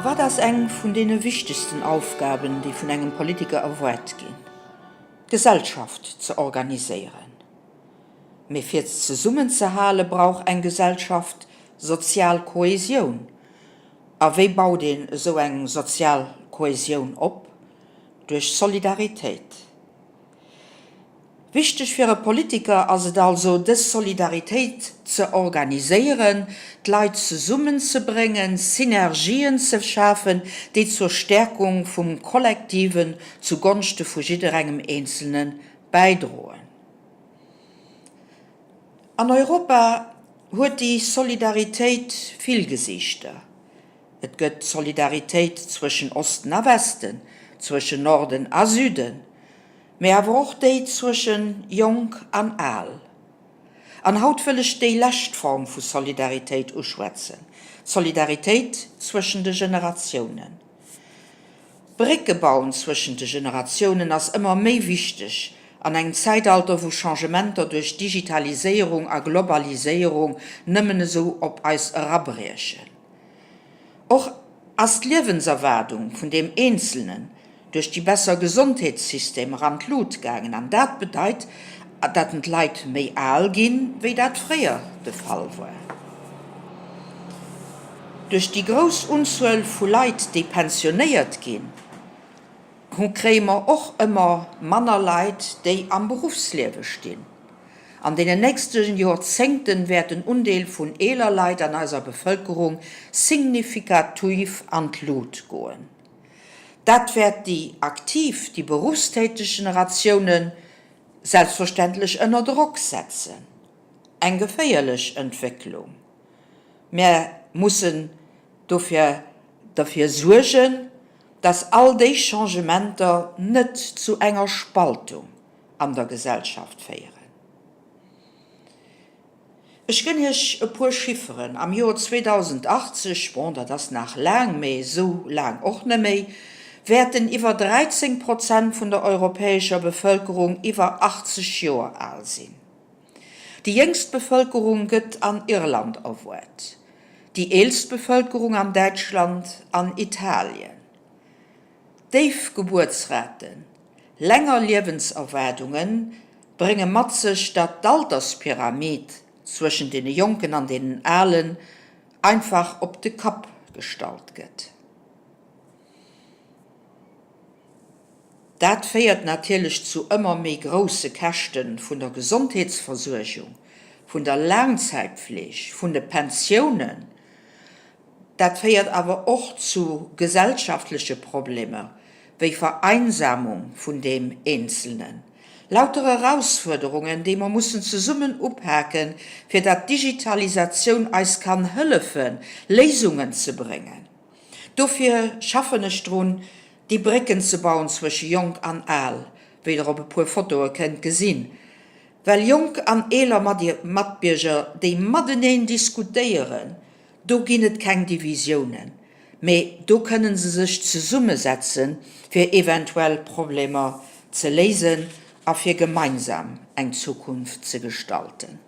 Wat ass eng vun deene wichtegsten Aufgaben, déi vun engem Politiker erwaart ginn? D'Gesellschaft ze organiséieren. Mee fir zesummenzehale brauch eng Gesellschaft sozial Kohesioun. A wéi baut een esou eng sozial Kohesioun op? Duerch Solidaritéit. Wichteg fir e Politiker ass et also, dës Solidaritéit ze organiséieren, d'Leit zesummenzebréngen, Synergien ze schafen, déi zur Stäerkung vum Kollektiven zu Gonschte vu jidderengem Eenzelne bäidroen. An Europa huet déi Solidaritéit vill Gesiichter. Et gëtt d'Solidaritéit zwëschen Osten a Westen, zwëschen Norden a Süden, Mee awer och déi zwëschen Jonk an Al. An haut wëll ech déi lescht Form vu Solidaritéit uschwätzen, d'Solidaritéit zwëschen de Generatiounen. Brécke bauen zwëschen de Generatiounen ass ëmmer méi wichteg an engem Zäitalter, wou Changementer duerch Digitaliséierung a Globaliséierung nëmmen esou op eis erabriechen. Och ass d'Liewenserwaardung vun deem Eenzelnen duerch déi besser Gesondheetssystemer an d'Lut gaangen an dat bedeit, dat en d'Leit méi al ginn, wéi dat fréier de Fall war. Duerch déi grouss Unzuel vu Leit, déi pensionéiert ginn, hu kréie mer och ëmmer manner Leit, déi am Beruffsliewe stinn. An deenen nächste Joerzéngten wäert den Undeel vun eeler Leit an eiser Bevëlkerung signifikatuiv an d'Lut goen. Dat wäert déi aktiv, déi beruffstäteg Generatioune selbstverständlech ënner Drock setzen. Eng geféierlech Entwécklung. Mär mussen dofir derfir suergen, dass all déi Changementer net zu enger Spaltung an der Gesellschaft féieren. Ech gënn Iech e puer Chifferen, Am Joer 2080, bon, dat ass nach laang, mee esou laang och net méi, wäerten iwwer 13 Prozent vun der europäescher Bevëlkerung iwwer 80 Joer al sinn. Déi jéngst Bevëlkerung gëtt an Irland erwaart, déi eelst Bevëlkerung an Däitschland an Italien. Déif Gebuertsraten, länger Liewenserwaardunge brénge mat sech, datt d'Alterspyramid zwëschen deene Jonken an deenen Alen einfach op de Kapp gestallt gëtt. Dat féiert natierlech zu ëmmer méi grousse Käschte vun der Gesondheetsversuergung, vun der Laangzäitpfleg, vun de Pensiounen. Dat féiert awer och zu gesellschaftleche Problemer, wéi Vereinsamung vun deem Eenzelnen. Lauter Erausfuerderungen, déi mer mussen zesummen upaken, fir dat d'Digitalisatioun eis kann hëllefen, Léisungen ze bréngen. Dofir schaffen ech drun, déi Brécken ze bauen zwësche Jonk an Al, wéi Der op e puer Fotoe kënnt gesinn. Well jonk an eeler Matbierger, déi mateneen diskutéieren, Do ginn et keng Divisiounen, mee do kënne se sech zesummesetzen, fir eventuell Problemer ze léisen a fir gemeinsam eng Zukunft ze gestalten.